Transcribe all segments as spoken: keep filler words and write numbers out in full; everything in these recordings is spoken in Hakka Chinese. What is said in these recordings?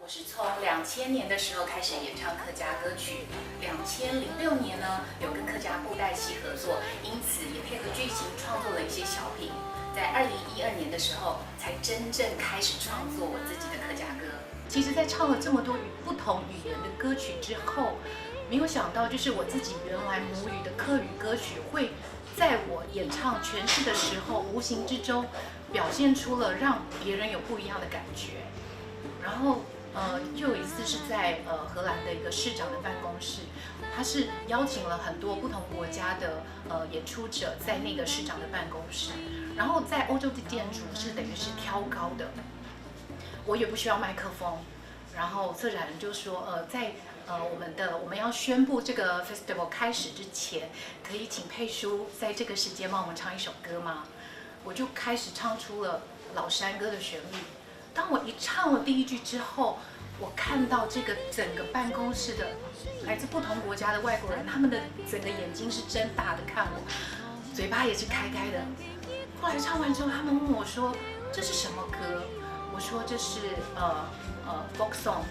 是从两千年的时候开始演唱客家歌曲，两千零六年呢有跟客家布袋戏合作，因此也配合剧情创作了一些小品。在二零一二年的时候，才真正开始创作我自己的客家歌。其实，在唱了这么多语不同语言的歌曲之后，没有想到，就是我自己原来母语的客语歌曲，会在我演唱诠释的时候，无形之中表现出了让别人有不一样的感觉。然后，呃，又有一次是在呃荷兰的一个市长的办公室，他是邀请了很多不同国家的呃演出者在那个市长的办公室，然后在欧洲的建筑是等于是挑高的，我也不需要麦克风。然后策展人就说，呃，在呃我们的我们要宣布这个 festival 开始之前，可以请佩舒在这个时间帮我们唱一首歌吗？我就开始唱出了老山歌的旋律。当我一唱了第一句之后，我看到这个整个办公室的来自不同国家的外国人，他们的整个眼睛是睁大的看我，嘴巴也是开开的。后来唱完之后，他们问我说：“这是什么歌？”我说：“这是呃呃 folk song，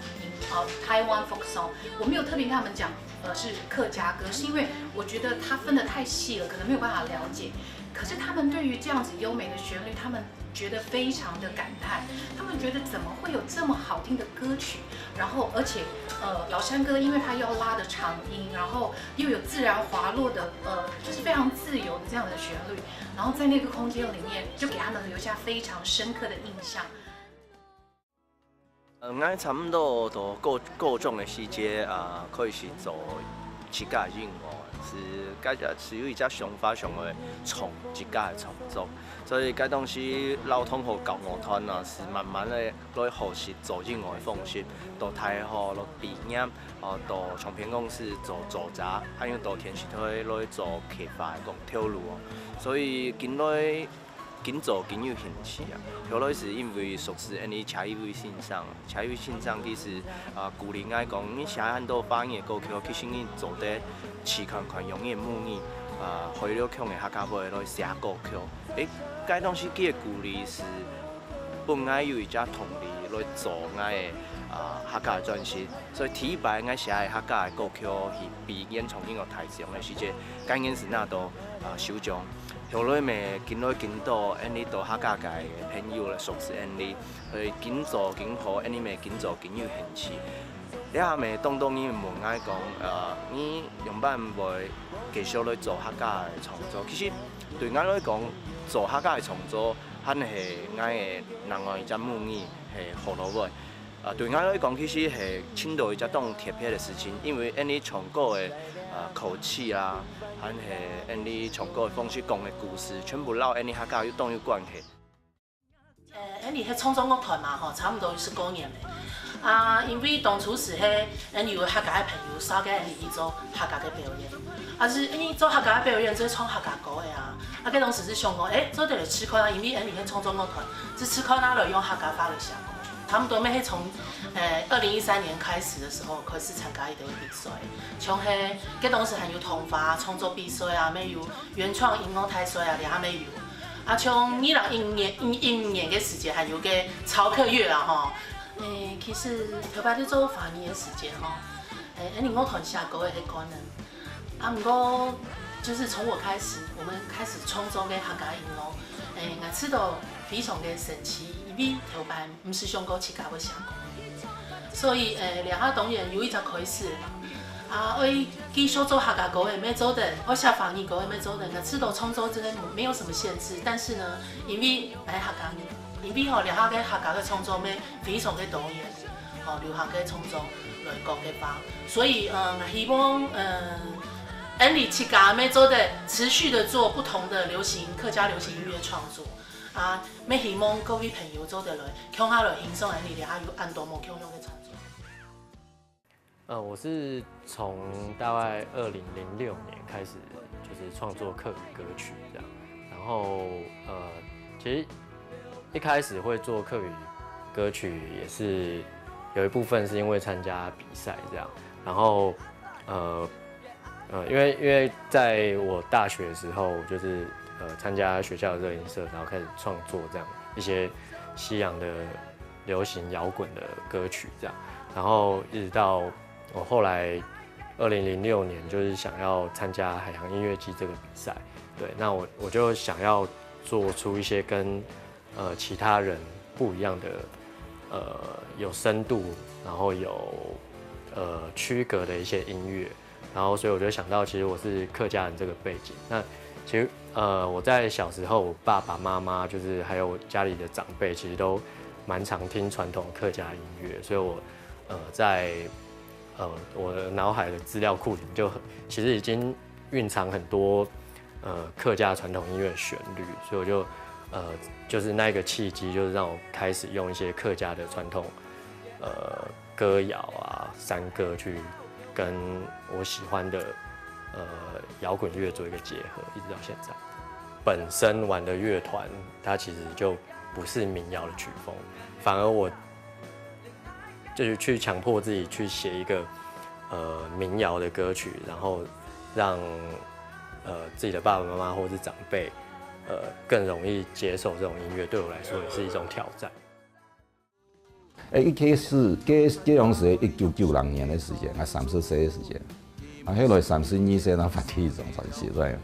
呃 Taiwan folk song。”我没有特别跟他们讲呃是客家歌，是因为我觉得它分得太细了，可能没有办法了解。可是他们对于这样子优美的旋律，他们觉得非常的感叹，他们觉得怎么会有这么好听的歌曲？然后而且呃老山歌，因为它又要拉的长音，然后又有自然滑落的呃就是非常自由的这样的旋律，然后在那个空间里面就给他们留下非常深刻的印象。呃，𠊎差不多到高高中个時節啊，開始做自家个音樂，是該隻係有一隻想法想愛創自家个創作，所以該當時摎同學搞樂團啊，是慢慢个來學習做音樂个方式，到大學來畢業，哦，到唱片公司做做雜，還有到電視台來做企劃个工頭路哦。所以緊來緊做緊有興趣啊。後來係因為熟識恁呢謝一位先生，謝一位先生佢係啊鼓勵𠊎講，你寫恁多華語个歌曲，其實你做得試看看用你个母語啊，海陸腔个客家話來寫歌曲。誒，該當時佢个鼓勵係分𠊎有一隻動力來做𠊎个啊客家个專輯。所以第一擺𠊎寫个客家个歌曲係被原創音樂大獎个時節，該年係拿到啊首獎。 後來乜緊來緊多，恁呢到客家界个朋友來熟識恁呢，所以緊做緊好，恁呢乜緊做緊有興趣。這下乜當多人問𠊎講，呃，你仰般會繼續來做客家个創作？其實對𠊎來講，做客家个創作，還係𠊎个另外一隻母語係學老話。 啊，對𠊎來講，其實係盡到一隻當特別个事情，因為恁呢唱歌个啊口氣啊，還係恁呢唱歌个方式講个故事，全部摎恁呢客家有當有關係。呃，恁呢係創作樂團嘛吼，差毋多有十過年了。啊，因為當初時係恁呢有客家个朋友紹介恁呢去做客家个表演，啊，係恁呢做客家个表演，就係唱客家歌个啊。啊，該當時係想講，誒，做得來試看啊，因為恁呢係創作樂團，就試看啊，來用客家話來寫歌。 差毋多乜係從呃二零一三年開始个時候開始參加一兜比賽，像係該當時還有桐花創作比賽啊，乜有原創音樂大賽啊，這下乜有。啊，像二零一五年一五年个時節還有个潮客月啦吼。誒，其實頭擺在做華語个時節吼，誒，恁呢樂團寫歌个係可能。 啊，毋過就是從我開始，我們開始創作个客家音樂，誒，𠊎感覺到非常个神奇，因為頭擺毋識想過自家會寫歌，所以誒，這下當然有一隻開始了嘛。啊，愛繼續做客家歌也無做得，愛寫華語歌也無做得，𠊎感覺到創作真的沒有什麼限制。但是呢，因為來客家人，因為吼，這下个客家个創作乜非常个多元。 吼，流行个創作來講个話。所以，呃，希望，呃，恁呢自家乜做得持續的做不同的流行客家流行音樂創作，啊，乜希望各位朋友做得來共下來欣賞恁呢這下有恁多無共樣个創作。呃，我是从大概二零零六年开始，就是创作客语歌曲这样。然后，呃，其实一开始会做客语歌曲，也是有一部分是因为参加比赛这样。然后，呃，呃，因为因为在我大学的时候，就是呃参加学校的热音社，然后开始创作这样一些西洋的流行摇滚的歌曲这样。然后一直到我后来二零零六年，就是想要参加海洋音乐季这个比赛，对，那我我就想要做出一些跟呃其他人不一样的呃有深度，然后有呃区隔的一些音乐。然后所以我就想到，其实我是客家人这个背景。那其实呃我在小时候，我爸爸妈妈就是还有家里的长辈，其实都蛮常听传统客家音乐，所以我呃在呃我的脑海的资料库里面就很，其实已经蕴藏很多呃客家传统音乐的旋律，所以我就呃就是那个契机，就是让我开始用一些客家的传统呃歌谣啊、山歌去跟我喜欢的呃摇滚乐做一个结合，一直到现在。本身玩的乐团它其实就不是民谣的曲风，反而我就是去强迫自己去写一个呃民谣的歌曲，然后让呃自己的爸爸妈妈或是长辈呃更容易接受这种音乐，对我来说也是一种挑战。哎，一开始，这这样是一九九零年的时间，啊，三十岁的时间，啊，后来三十二岁，那发第一张专辑，对。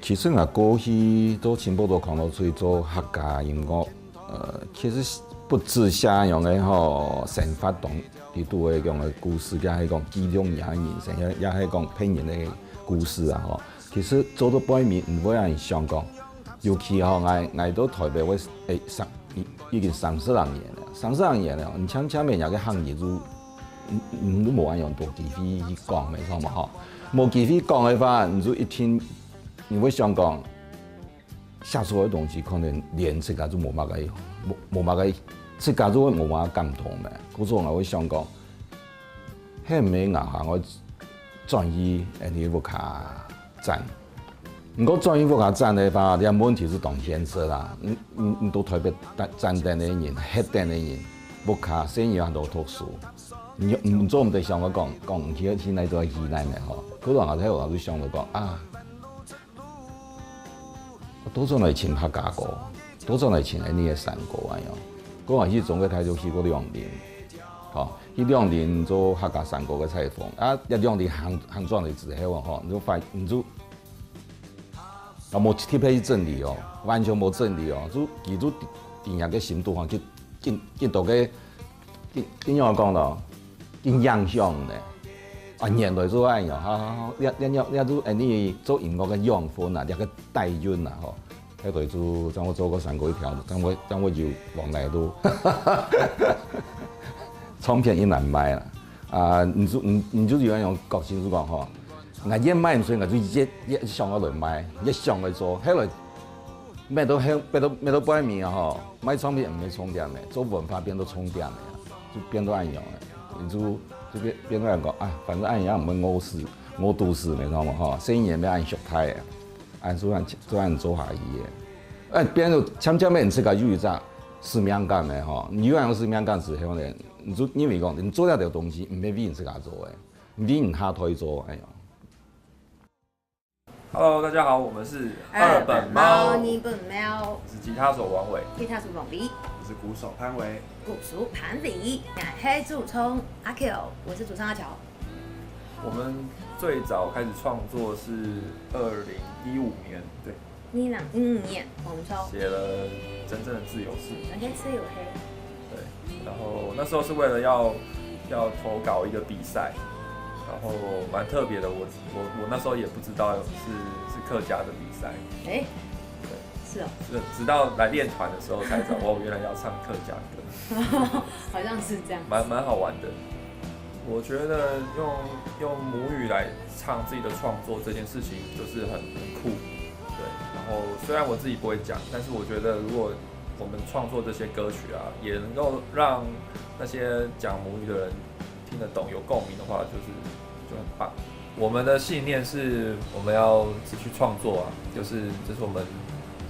其实啊，过去都全部都看到出去做客家音乐，呃，其实不止写样的吼，生活当里肚的样的故事，也系讲记录人的人生，也也系讲别人的故事啊，吼。其实做到背面，毋会让人想讲，尤其吼，我我到台北，我诶三已已经三十零年了，三十零年了，你像像人家个行业就，嗯嗯，都无恁样多机会去讲，没错嘛吼。无机会讲的话，你就一听，你会想讲，写出来的东西可能连自家都无办法，无无办法，自家都会无办法感动的。故所我会想讲，迄毋系银行，我转去安尼屋下赚。毋过转去屋下赚的话，你问题是当现实啦。你你你都台北赚赚等的人，黑等的人，屋下生意也都读书，你你做毋得想我讲讲去去那个去那个吼，可能啊，迄我就想到讲啊。 倒转來尋客家歌，倒轉來尋恁呢个山歌恁樣。我還是總个態度去過兩年，吼，去兩年做客家山歌个採訪，啊，一兩年行行轉來之後吼，你就發你就啊無特別去整理哦，完全無整理哦，就佢就定定个深度吼，去 見見到个，見見樣講咯，見影響呢。啊，原來做恁樣，好好好，這這這這都哎，你做音樂个養分啊，這个底蘊啊，吼。迄對就像我做過山歌一條，像我像我有往來路，唱片一難賣啦。啊，你就你你就有那種個性，就講吼， 𠊎越賣毋出，𠊎就越越想要來賣，越想來做。後來賣到後賣到賣到背面啊吼，賣唱片毋係重點个，做文化變到重點个啊，就變到恁樣个，你就就變變到人講啊，反正恁樣也毋會餓死，餓肚屎，你知道嗎？吼，生意也毋會恁縮忒个，恁做恁做恁做下去个，哎，變到漸漸个你自家有一隻使命感个吼，你有恁使命感之後呢，你就認為講你做這條東西毋係為你自家做个。 你下台做，哎呀。 Hello，大家好，我们是二本猫，二本猫，我是吉他手王伟，吉他手王伟，我是鼓手潘维，鼓手潘伟，我是主唱阿 Q，我是主唱阿乔。我们最早开始创作是二零一五年，对，二零一五年，我们说写了真正的自由式，人家吃有黑，对，然后那时候是为了要要投稿一个比赛，然后蛮特别的，我我我那时候也不知道是是客家的比赛，哎，是哦，是直到来练团的时候才知道，哦，原来要唱客家歌，好像是这样。蛮蛮好玩的。我觉得用用母语来唱自己的创作这件事情就是很很酷，对。然后虽然我自己不会讲，但是我觉得如果我们创作这些歌曲啊，也能够让那些讲母语的人听得懂、有共鸣的话，就是就很棒。我们的信念是我们要持续创作啊，就是这是我们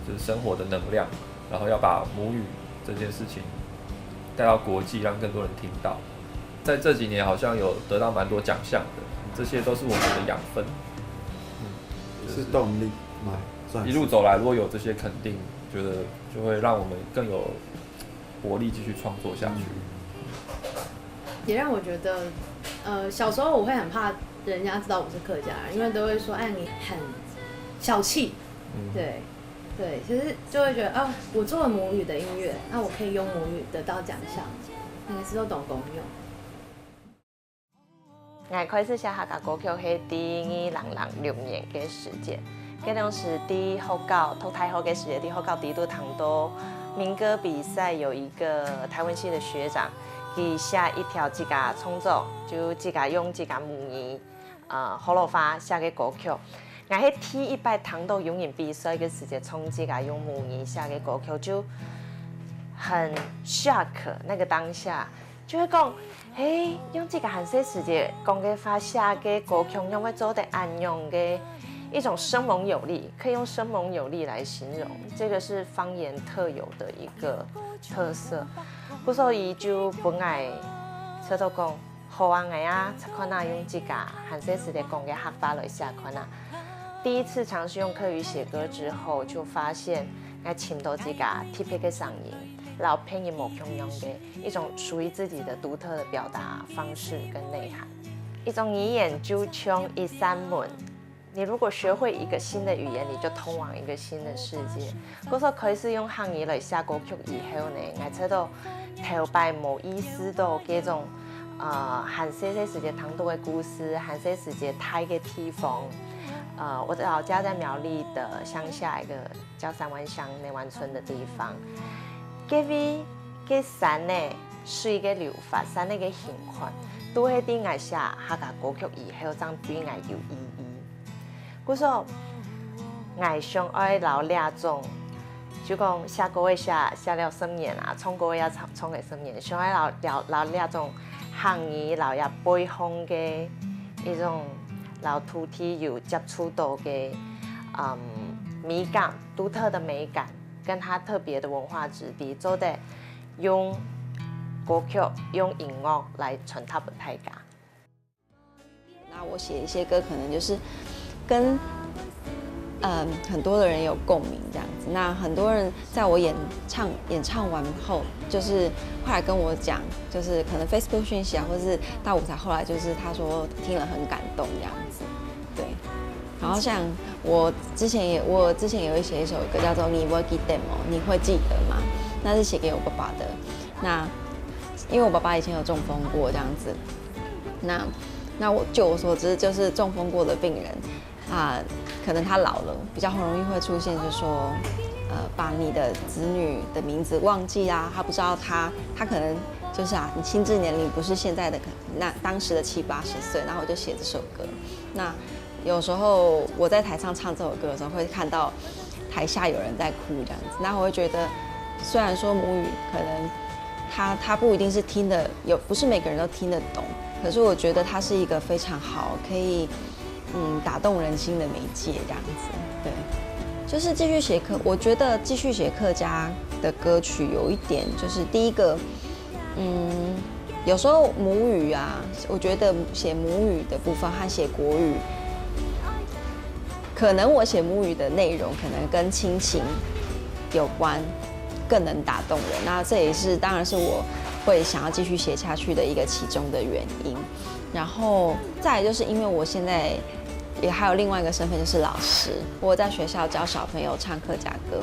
就是生活的能量，然后要把母语这件事情带到国际，让更多人听到。在这几年好像有得到蛮多奖项的，这些都是我们的养分。是动力嘛，算是一路走来，如果有这些肯定，觉得就会让我们更有活力继续创作下去。也让我觉得，呃，小时候我会很怕人家知道我是客家人，因为都会说，哎，你很小气。对，对，其实就会觉得，哦，我做了母语的音乐，那我可以用母语得到奖项，那个是都懂功用。我开始写客家歌曲係二零零六年个时节，嗰陣時在學校讀大學个时节，在學校底肚聽到民歌比赛有一个台文系的学长，佢写一条自家创作，就自家用自家母语，呃，學老話写个歌曲。我係第一擺聽到有人比赛个时节，唱自家用母语写个歌曲，就很 shock。那个当下，就会讲，嘿，用自家還細時節講个話寫个歌曲，仰會做得恁樣个一种生猛有力，可以用生猛有力来形容，这个是方言特有的一个特色。故所以就本来车头讲，好啊，我啊，试看啊，用自家還細時節講个客話来寫看啊。第一次尝试用客语写歌之后，就发现我寻到自家特别个声音，老配音无共样个。 一种属于自己的独特的表达方式跟内涵。一种语言就像一扇门，你如果学会一个新的语言，你就通往一个新的世界。故所开始用汉语来写歌曲以后呢，我觉得头擺无意识到这种，呃，很细细时节谈到的故事，很细时节待个地方。呃，我的老家在苗栗的乡下一个 叫三湾乡内湾村的地方。这位个山呢，水个流法，山个个形况，都係在我写客家歌曲以后，正对我有意义。故所，我想爱留这种，就讲写歌个写，写了十年啊，唱歌个也唱，唱个十年，想爱留留留这种行业，留也背后个一种，留土地有接触到个，嗯，美感。 独特的美感，跟它特别的文化质地，做得用歌曲、用音乐来传达分大家。那我写一些歌，可能就是跟嗯很多的人有共鸣这样子。那很多人在我演唱演唱完后，就是后来跟我讲，就是可能 Facebook 讯息啊，或是到舞台后来，就是他说听了很感动这样子，对。 然后像我之前也，我之前有写一首歌叫做《你会记得吗》，你会记得吗？那是写给我爸爸的。那因为我爸爸以前有中风过这样子，那那我据我所知，就是中风过的病人啊，可能他老了，比较容易会出现，就是说，呃，把你的子女的名字忘记啊，他不知道他，他可能就是啊，你心智年龄不是现在的可那当时的七八十岁，然后我就写这首歌。那有时候我在台上唱这首歌的时候，会看到台下有人在哭这样子，那我会觉得，虽然说母语可能他他不一定是听得有，不是每个人都听得懂，可是我觉得它是一个非常好可以嗯打动人心的媒介这样子，对。就是继续写客，我觉得继续写客家的歌曲有一点，就是第一个，嗯，有时候母语啊，我觉得写母语的部分和写国语，可能我写母语的内容可能跟亲情有关，更能打动人。那这也是，当然是我会想要继续写下去的一个其中的原因。然后再来就是因为我现在也还有另外一个身份，就是老师，我在学校教小朋友唱客家歌。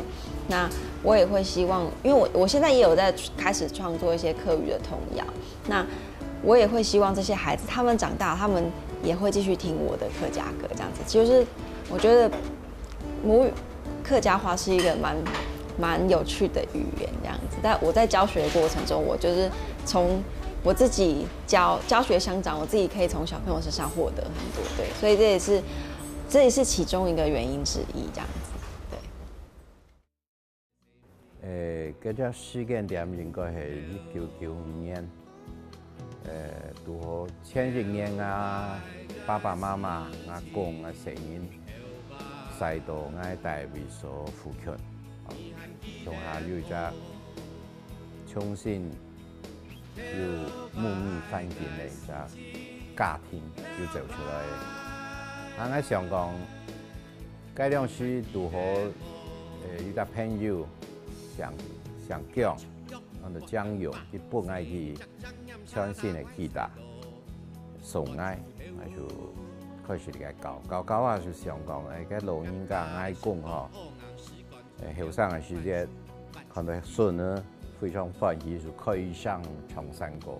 那我也会希望，因为我我现在也有在开始创作一些客语的童谣，那我也会希望这些孩子他们长大，他们也会继续听我的客家歌，这样子。就是我觉得母语客家话是一个蛮蛮有趣的语言，这样子。但我在教学的过程中，我就是从我自己教教学相长，我自己可以从小朋友身上获得很多，对，所以这也是这也是其中一个原因之一，这样子，对。呃，这个时间点应该系一九九五年，呃，拄好前一年啊，爸爸妈妈、阿公啊，成人，晒到我大卫所附近，乡下有一只重新 有母语环境个一个家庭又走出来。啊，𠊎想讲，该当时拄好，呃，有个朋友想想讲，啊，醬油，佢分𠊎去全新个吉他，送𠊎，𠊎就開始來教。教教啊，就想講，哎，該老人家𠊎公吼，哎，後生个時節，看到孫呢非常歡喜，就開聲唱山歌。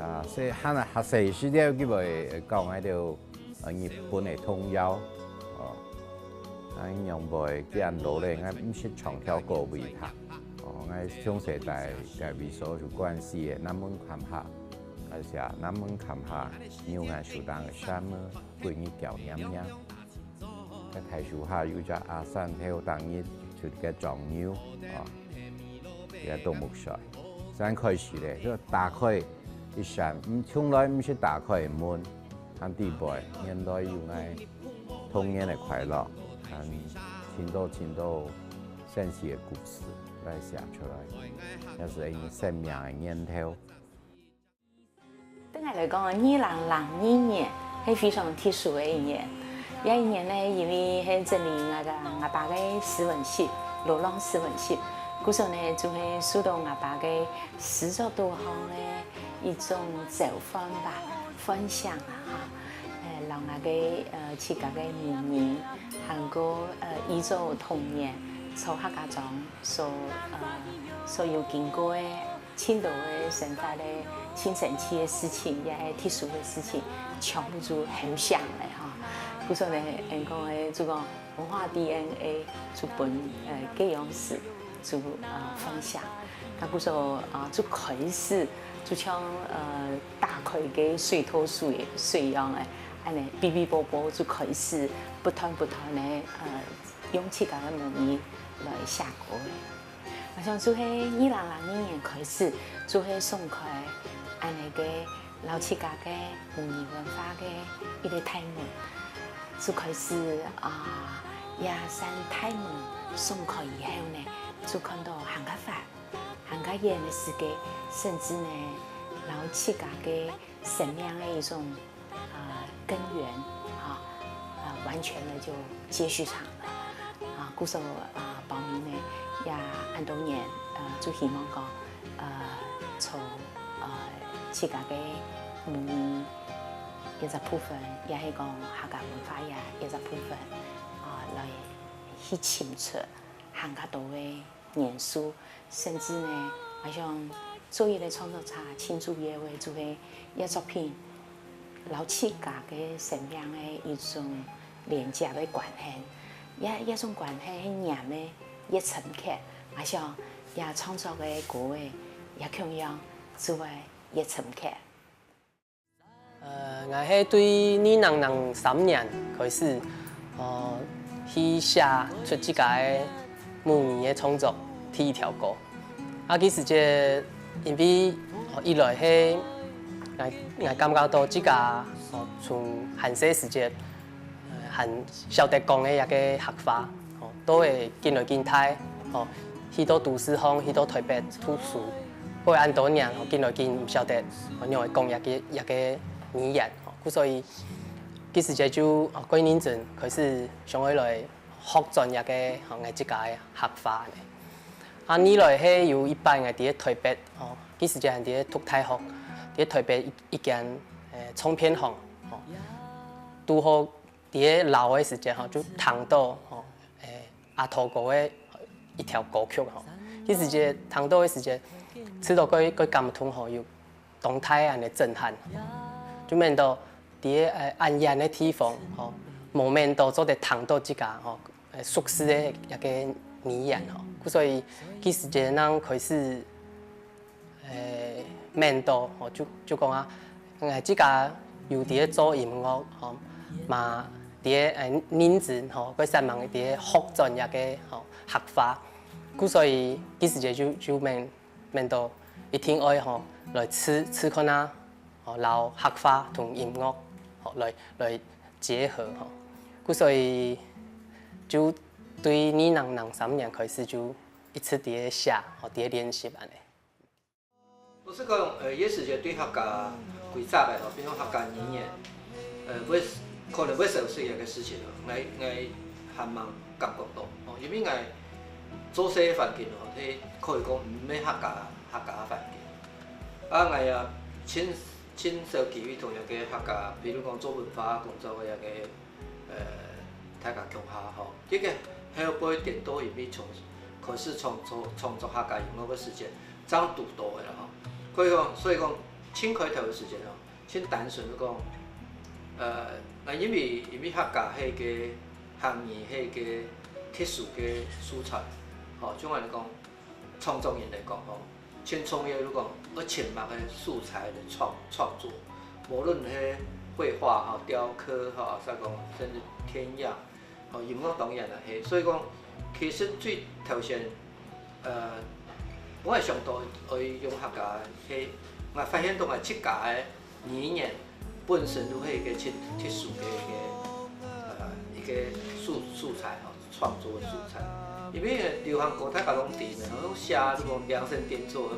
啊，細漢啊，還細時節，佢會教𠊎兜 呃，日本个童謠，哦，啊，仰會恁老咧，𠊎毋識唱條歌分佢聽。哦，𠊎從細在在位所就關西个南門崁下，𠊎寫南門崁下，牛眼樹頂个山姆，歸日叫娘娘。該大樹下有隻阿三頭，逐日就該撞牛，哦，該啄目睡。正開始咧，就打開一扇，嗯，從來毋識打開个門。 恁底背，原來有𠊎童年个快樂，還盡多盡多神奇个故事來寫出來，也係𠊎生命个源頭。對𠊎來講，二零零二年係非常特殊个一年。這一年呢，因為係整理𠊎个𠊎爸个詩文集，羅浪詩文集，故所呢，就係受到𠊎爸个詩作多項个一種召喚吧，幻想啊，哈，呃，摎𠊎个呃自家个母語，還過呃以早童年在客家庄所呃所有經過个盡多个生活个盡神奇个事情，也係特殊个事情，全部就喊醒了哈。故所呢，人講个就講文化D N A就分呃該樣式 就呃放下。該故所啊就開始，就像呃打開个水道水水樣个，恁呢嗶嗶啵啵就開始不斷不斷个呃用自家个母語來寫歌个。𠊎想就係二零零二年開始，就係送開恁呢个 摎自家个母語文化个一個大門，就開始啊，這扇大門送開以後呢，就看到還較闊、還較遠个世界，甚至呢，摎自家个生命个一種啊根源啊，啊完全的就接續上了。啊，故所啊，包尾呢，也恁多年，呃，就希望講，呃，從呃自家个母語一隻部分，也係講客家文化个一隻部分，啊，來去尋出還較多个元素，甚至呢，𠊎想做一個創作者，盡主要个就係這作品 摎自家个生命个一種連接个關係。這這種關係係黏个，越深刻，𠊎想這創作个歌个也共樣就會越深刻。呃，𠊎係對二零零三年開始，呃，去寫出自家个母語个創作第一條歌。 啊，其實這因為，哦，一來係𠊎𠊎感覺到自家，哦，從還細時節，呃，還曉得講个這個客話，哦，都會緊來緊大，哦，去到都市項，去到臺北讀書，過恁多年，哦，緊來緊毋曉得，哦，仰會講這個這個語言，哦，故所以，其實這就，哦，過認真開始想愛來學轉這個，哦，𠊎自家个客話呢。 啊，二來係有一擺𠊎在臺北，哦，該時節還在讀大學，在臺北一一間，呃，唱片行，哦，堵好在該遶个時節，吼，就聽到，吼，呃，阿土哥个一條歌曲，吼。該時節聽到个時節，試著蓋蓋感動，吼，有當大恁呢震撼，就愐到在該，呃，恁遠个地方，吼，無愐到做得聽到自家，吼， 呃，熟識个一個語言吼。故所以該時節正開始，呃，愐到吼，就就講啊，呃，自家有在該做音樂吼，嘛在該，呃，認真吼，過煞猛在該學轉這個吼客話。故所以該時節就就愐愐到一定愛吼來試試看啊，吼，摎客話同音樂吼來來 結合吼。故所以就對二零零三年開始就一直在該寫，吼，在該練習恁呢。老實講，呃，該時節對客家規則个吼，比如講客家語言，呃，會可能會消失个事情吼，𠊎𠊎還吂感覺到吼，因為𠊎做事个環境吼，係可以講毋係客家客家个環境。啊，𠊎也盡，盡少機會同一个客家，比如講做文化工作个一个，呃，大家共下吼。這个後背顛倒因為從，開始創作，創作客家音樂个時節，正堵到个啦吼。所以講，所以講，盡開頭个時節吼，盡單純講，呃，啊，因為，因為客家係个客語係个特殊个素材，吼，像恁樣講，創作人來講吼，盡重要，如果講愛尋麼个素材來創，創作，無論係繪畫吼、雕刻吼，再講甚至電影吼，音樂當然也係。所以講，其實最頭先，呃，𠊎想到愛用客家，係𠊎發現到𠊎自家个語言本身就係一个盡特殊个一个，呃，一个素，素材吼，創作个素材。因為流行歌大家攏知个，攏寫這種量身定做，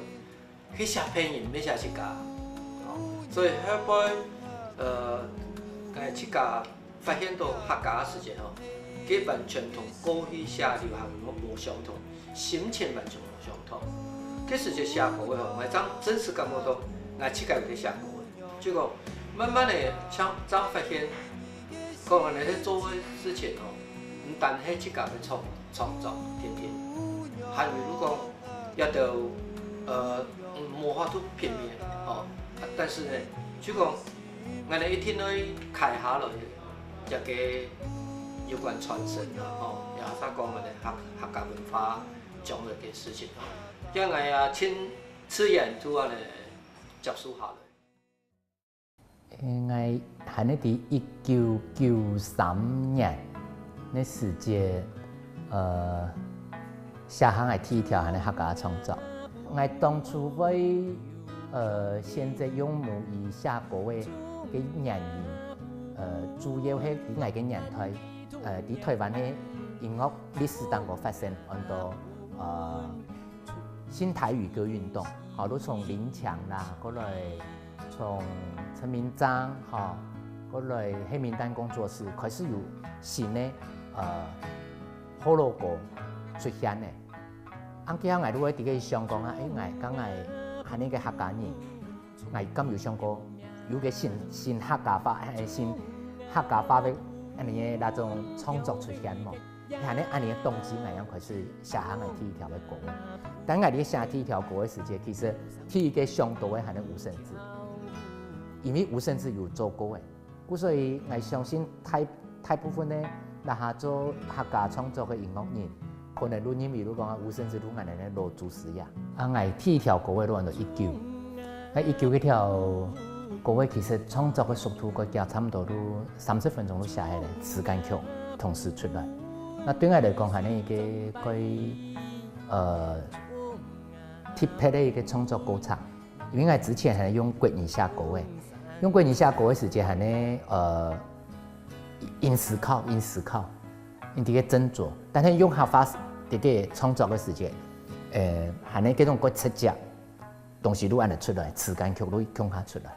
去寫別人，毋係寫自家。吼，所以後背，呃，𠊎自家發現到客家个時節吼，佢完全同過去寫流行音樂無相同，心情完全無相同。該時節寫歌个吼，𠊎正真實感覺到𠊎自家有在寫歌个。結果慢慢个，像，正發現，講恁樣去做个事情吼，毋單係自家个創，創作，天天，還有如果也都，呃，嗯，無法度避免吼。啊，但是呢，就講，𠊎等一定愛開下來，這个有關傳承啊，吼，也係講𠊎等客，客家文化將來个事情吼。這𠊎也盡自然就恁樣接受下來。 𠊎還係在一九九三年个時節，呃，寫下𠊎第一條還係客家創作。𠊎當初會，呃，選擇用母語寫歌个，个原因，呃，主要係在𠊎个年代，呃，在台灣个音樂歷史當中發生很多，呃， 新台語歌運動，吼，就從林強啦，過來從陳明章，吼，過來黑名單工作室，開始有新个，呃，學老歌出現呢。啊，該下𠊎就會在該想講啊，欸，𠊎，講𠊎還係个客家人，𠊎敢有想過有个新，新客家話，欸，新客家話个恁樣个那種創作出現無？ 係恁樣，恁樣个動機，𠊎正開始寫下𠊎第一條个歌。但𠊎在寫第一條歌个時節，其實第一个想到个還係吳盛智，因為吳盛智有做過个，故所以𠊎相信大，大部分个那下做客家創作个音樂人，可能都認為就講啊，吳盛智就𠊎等个老祖師爺。啊，𠊎第一條歌个就安到一九。 該一九該條歌个其實創作个速度較遽，差毋多都三十分鐘就寫下來，詞跟曲同時出來。該對𠊎來講，還係一个蓋，呃，特別个一个創作過程。因為𠊎之前還係用國語寫歌个，用國語寫歌个時節還係，呃，硬思考，硬思考，硬在該斟酌。但係用客話在該創作个時節，呃，還係該種蓋直接。 東西就恁樣出來，詞跟曲就共下出來。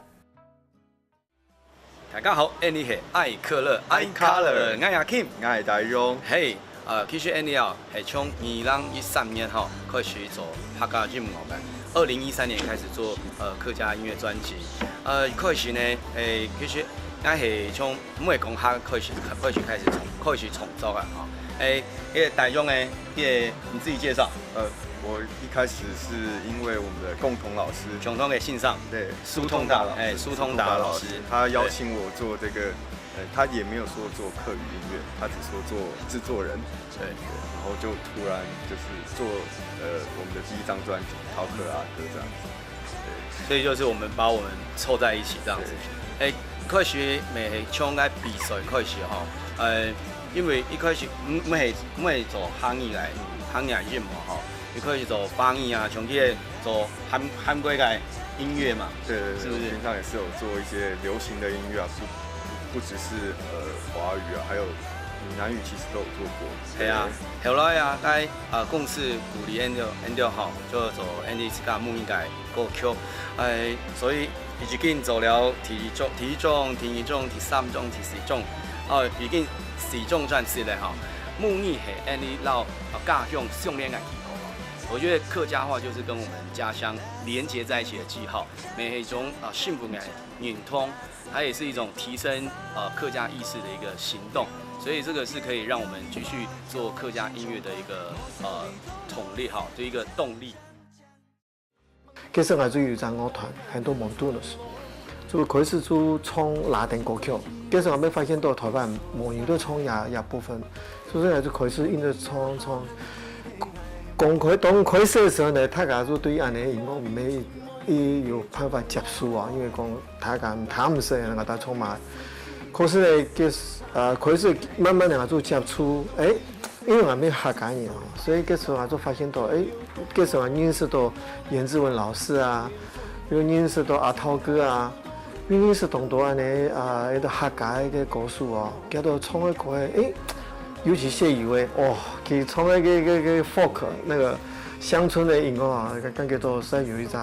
大家好，𠊎係愛客樂，愛客樂，𠊎係阿Kim。𠊎係大勇。嘿，呃，其實𠊎哦，係從二零一三年吼開始做客家音樂个，二零一三年開始做，呃，客家音樂專輯。呃，開始呢，誒，其實𠊎係從毋會講客開始，開始開始創，開始創作啊，吼。誒，該大勇呢，該你自己介紹。呃，我一開始是因為我們的共同老師，共同个先生，對，蘇通達老師，誒，蘇通達老師，他邀請我做這個，呃，他也沒有說做客語音樂，他只說做製作人。對。然後就突然就是做，呃，我們的第一張專輯《逃課阿哥》這樣子。對。所以就是我們把我們湊在一起這樣子。對。誒，開始乜係從該比賽開始吼，呃，因為一開始毋，毋係，毋係做客語來，客語來音樂吼，一開始做華語啊，像佢个做韓，韓國个音樂嘛，對對對，是不是？我平常也是有做一些流行的音樂啊，不，不只是，呃，華語啊，還有閩南語其實都有做過。係啊，對。後來啊，該，呃，公司鼓勵𠊎等，𠊎等吼，就做𠊎等自家母語个歌曲，誒，所以已經做了第一張、第一張、第二張、第三張、第四張，哦，已經四張專輯了吼。母語係𠊎等摎，呃，家鄉相連个記號。我觉得客家话就是跟我们家乡连结在一起的记号，也是一种啊幸福感、认同，它也是一种提升呃客家意识的一个行动，所以这个是可以让我们继续做客家音乐的一个呃动力哈，就一个动力。其实我就有一张乐团，很多 Montunos，就开始就唱拉丁歌曲。其实我没发现到台湾没人都唱呀呀部分，所以我就开始一直唱唱。刚开刚开始的时候呢，大家就对安尼音乐没一有办法接受啊，因为讲大家听毋识，人家唱嘛。可是呢，其实呃，开始慢慢的就接触，哎，因为我们客家人啊，所以其实我就发现到，哎，其实我认识到颜志文老师啊，又认识到阿涛哥啊，又认识当多安尼啊，一个客家一个歌手哦，佢都唱个歌，哎，尤其谢宇威，哦，佢唱个个个个 folk 那个乡村的音乐啊，感觉到是有一只，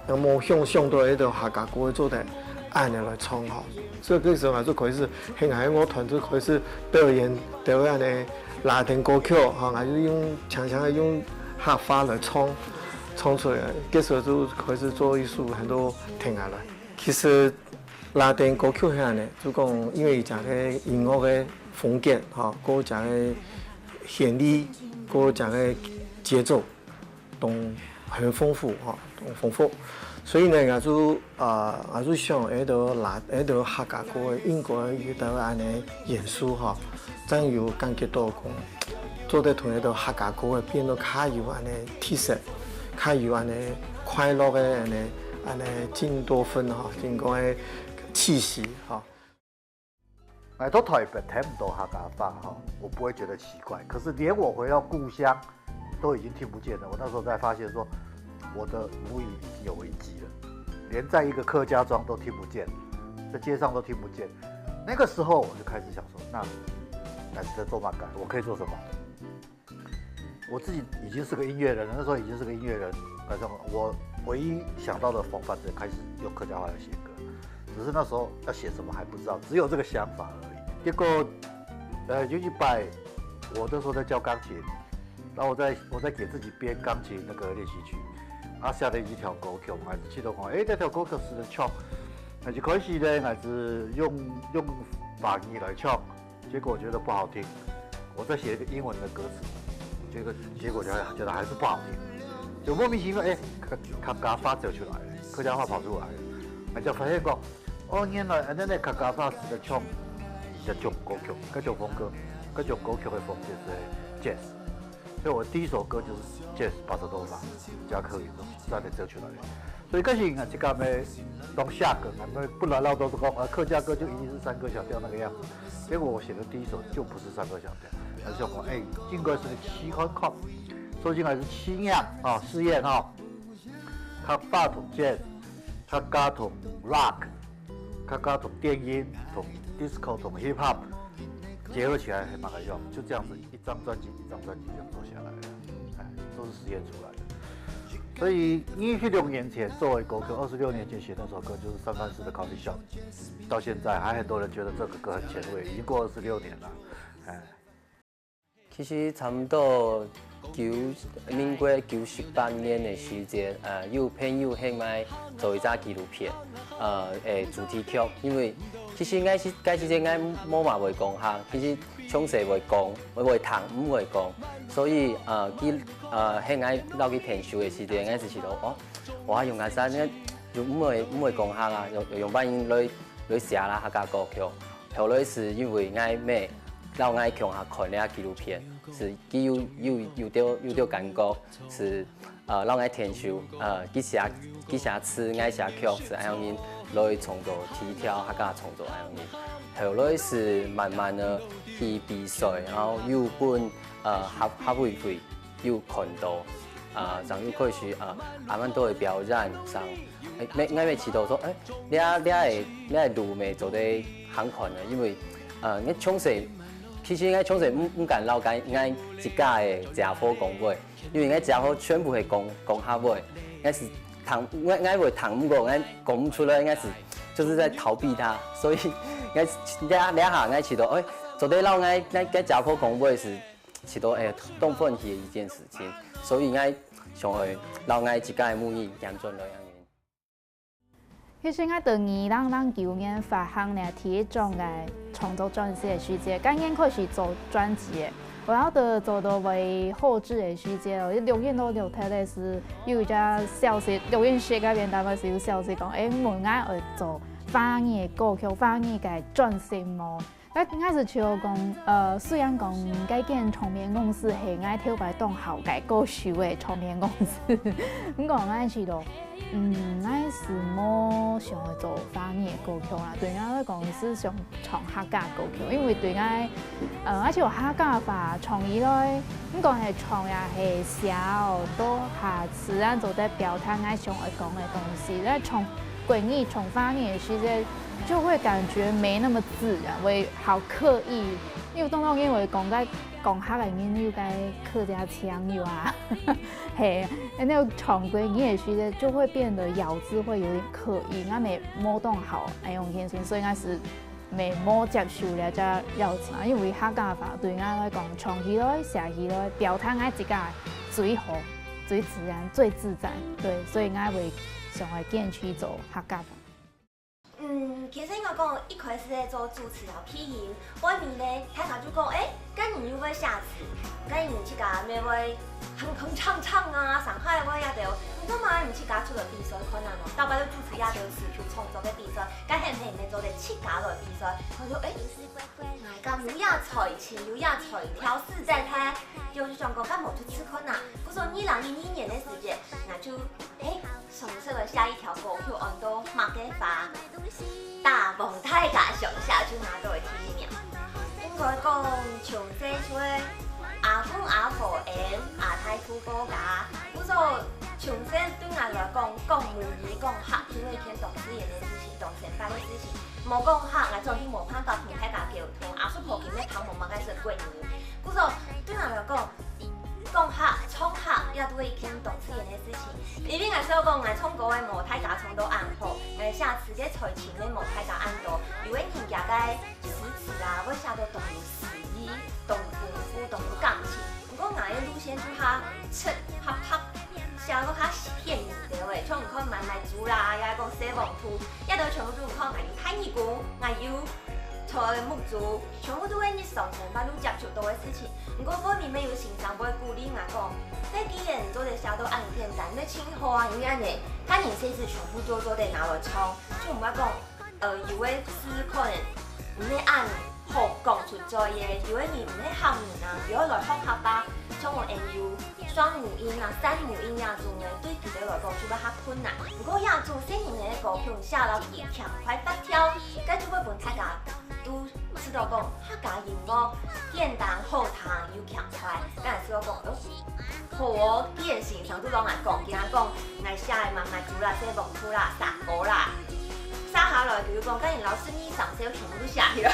那么想想到一个客家歌做的，安尼来唱哈。所以那时候啊，就开始很爱乐团，就开始表演表演的拉丁歌曲哈，还是用常常用客话来唱唱出来，那时候就开始做艺术很多听下来。其实拉丁歌曲遐呢，就讲因为伊个音乐个风格哈，个个个旋律，个个个节奏，都很丰富哈，都丰富。所以呢，我就啊，我就想，迄个拉，迄个客家歌应该有得安尼演出哈，正有感觉到讲，做得同迄个客家歌变到较有安尼特色，较有安尼快乐个安尼安尼进多分哈，进个气息哈。 来到台北听不到客家话哈，我不会觉得奇怪。可是连我回到故乡，都已经听不见了。我那时候才发现说，我的母语已经有危机了，连在一个客家庄都听不见，在街上都听不见。那个时候我就开始想说，那来这做嘛干，我可以做什么？ 我自己已经是个音乐人了，那时候已经是个音乐人，可是我唯一想到的方法，只开始用客家话来写歌，只是那时候要写什么还不知道，只有这个想法而已。结果，呃，有一摆，我那时候在教钢琴，然后我在我在给自己编钢琴那个练习曲，啊，写了一条歌曲，我还是记得讲，哎，这条歌曲是唱，那一开始呢，还是用用法语来唱。 结果我觉得不好听，我再写一个英文的歌词，结果结果觉得觉得还是不好听，就莫名其妙，哎，客客家话走出来了，客家话跑出来了，我才发现讲，哦，原来恁呢客家话是在唱一种歌曲，各种风格，各种歌曲的风格是 jazz，所以我第一首歌就是 jazz bossa nova，加客语这样子走出来的。 所以个性啊，这个没当下个，那么不然老都是讲啊，客家歌就一定是山歌小调那个样子。结果我写的第一首就不是山歌小调，而是我哎，应该是个试看看，所以应该是试验啊，试验哈。客家同 jazz，客家同 rock，客家同电音，同 disco，同 hip hop 结合起来还蛮好用，就这样子一张专辑一张专辑这样做下来的，哎，都是实验出来的。 所以二十六年前作为歌曲，二十六年前写那首歌就是三藩市的 coffee shop，到现在还很多人觉得这个歌很前卫，已经过二十六年了。哎，其实差不多九，民国九十八年的时间，呃，有朋友喊𠊎做一只纪录片，呃，诶，主题曲，因为其实𠊎是，该时间𠊎无嘛会讲客，其实从小会讲，会会听，毋会讲，所以呃，佢呃，喊𠊎落去听秀的时间，𠊎就知道哦，哇，用个啥，你又毋会毋会讲客啊，用用半音来来写啦客家歌曲。后来是因为𠊎妹，然后𠊎共下看了纪录片，是佢有有有点有点感觉，是呃，让𠊎听秀，呃，佢写佢写词，𠊎写曲，是恁样人来创作，提调客家创作恁样人。后来是慢慢的去比赛，然后又分呃客客委会 有看到，啊，正有开始啊，阿曼多个表演上，哎，每每每祈祷说，哎，你啊你啊个你啊个路没做得很看呢，因为呃，你从小，其实应该从小毋毋敢老跟应该自家个家伙讲话，因为应该家伙全部系讲讲客话，应该是谈应该应该会谈不过，应该讲不出来，应该是就是在逃避他，所以应该两两下应该祈祷，哎，做得老应该应该家伙讲话是祈祷，哎，动奋起的一件事情。所以𠊎想愛摎𠊎自家个母語撿轉來恁樣。其實𠊎對二零零九年發行了第一張个創作專輯个時節，該年開始做專輯个。然後到做到尾後製个時節哦，錄音都錄忒个時，有一隻消息，錄音室該邊大概係有消息講，誒，問𠊎愛做華語个歌曲、華語个專輯無？ 該𠊎係就講，呃，雖然講該間唱片公司係𠊎頭擺當好个歌手个唱片公司，毋過𠊎試著，嗯，𠊎係無想愛做華語个歌曲啦。對𠊎來講係想唱客家歌曲，因為對𠊎，呃，而且有客家話唱起來，毋管係唱也係寫哦，都還自然做得表達𠊎想愛講个東西。但唱國語、唱華語个時節，就會感覺沒那麼自然，會 好刻意，因為當然因為講該講客个人有該客家腔有啊，嘿，那種唱國語个時節就會變得咬字會有點刻意，𠊎乜無當好恁樣个心情，所以𠊎係乜無接受這隻邀請，因為客家話對𠊎來講，唱起來、寫起來、表達𠊎自家最好、最自然、最自在，對，所以𠊎會想愛堅持做客家話。 嗯，其實應該講，一開始咧做主持摎配音，後面咧，大家就講，誒，該人又會寫詞，該人自家乜會哼哼唱唱啊，上海話也對。你做麼个毋自家出來比賽看啊喏？大家都主持也對詞曲創作个比賽，該係毋係乜做得自家來比賽？佢就，誒，𠊎講有這才情，有這才調，實在太，就想講，該無就試看啊。故所二零一二年个時節，𠊎就，誒， 想說來寫一條歌曲，安到麼个花，大家摎大家想寫就拿到个第一名。應該講，從細就係阿公阿婆恁阿太顧家，故所從細對𠊎來講，講母語、講客就係一件當自然个事情，當生活个事情。無講客，𠊎總係無辦法同大家溝通，阿叔婆根本聽無麼个識國語。故所對𠊎來講， 講客、唱客，也都係一件當自然个事情。因為𠊎想講，𠊎唱歌个無大家唱到恁好，𠊎寫詞个才情个無大家恁多。有个人家个詩詞啊，會寫到當有詩意、當有豐富、當有感情。毋過𠊎个路線就較直、較白，寫到較偏門兜个，像你看滿來豬啦，也講細黃兔，也都全部都你看，𠊎有大耳公，𠊎有 在目珠，全部都係日常生活中接觸到个事情。毋過後面乜有先生會鼓勵𠊎講，該既然做得寫到恁簡單，乜盡好啊，因為恁樣，大人細事全部都做得拿來唱，就毋會講，呃，有个字可能毋係恁好講出嘴个，有个人毋係客人啊，又愛來學客話，像𠊎恩有雙母音啊、三母音這種个，對佢兜來講就會較困難。毋過這種細人仔个歌曲寫到佢輕快活跳，該就會分大家 都知道講客家音樂簡單好聽又輕快，該人知道講，哦，好哦，既然先生都摎𠊎講，佢講𠊎寫个滿滿豬啦、細黃兔啦、蛇哥啦，寫下來佢就講，該人摎十二生肖全部都寫起來，